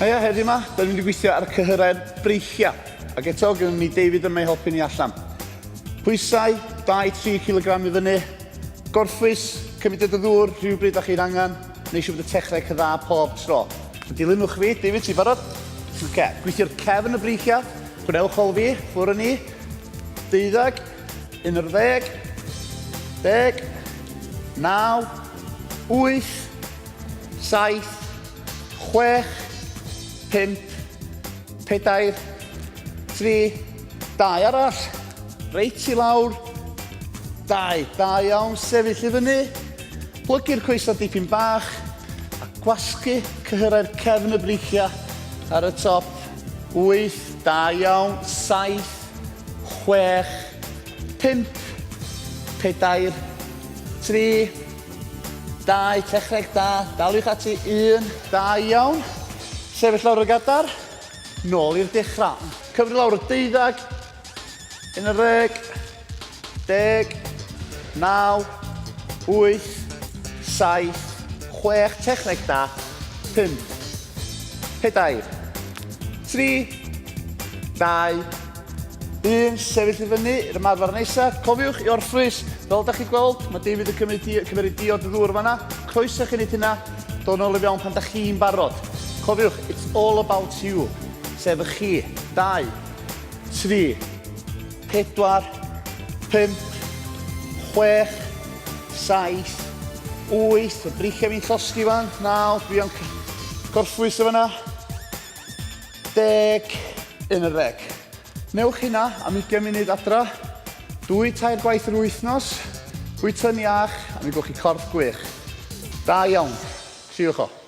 Haia, heddiw yma, da ni'n mynd i gweithio ar y cyhyrau'r breichiau. Ac eto, gynnon ni David yma i helpu ni allan. Pwysau, 2-3 kg i fyny. Gorffwys, cymryd y ddŵr, rhywbryd da chi'n angen. Neu siŵr bod y techneg yn dda pob tro. Dilynwch fi, David, ti'n barod? Oce, gweithio'r cefn y breichiau. Gwnewch ôl fi, ffwrdd ni. Deuddag, 11, 10, 9, 8, 7, 6, 5, 4, 3, 2 arall. Reit i lawr. 2, da iawn, sefyll i fyny. Plygu'r coesau dipyn bach a gwasgu cyhyrau'r cefn y breichiau ar y top. 8, da iawn, 7, 6, 5, 4, 3, 2, techneg da, daliwch ati, 1, da iawn. Sefyll lawr y gadar, nôl i'r dechrau. Cyfri lawr y deuddag, 11, 10, 9, 8, 7, 6, techneg da, 5, 4, 3, 2, Un, sefyll i fyny i'r ymarfer nesaf. Cofiwch i orffwys, fel da chi gweld, mae David yn cymryd, di cymeryd diod y ddŵr fanna. Croeso chi wneud hynna, dod nôl i fewn pan da chi'n barod. Cofiwch, it's all about you, sef y chi. 2, 3, 4, 5, 6, 7, 8, y breichiau fi'n llosgi fan, 9, dwi am gorffwys o fanna. 10, 11. Newch hynna am 20 munud adra, dwy, tair gwaith yr wythnos, bwyta'n iach, a mi gewch chi corff gwych. Da iawn. Triwch o.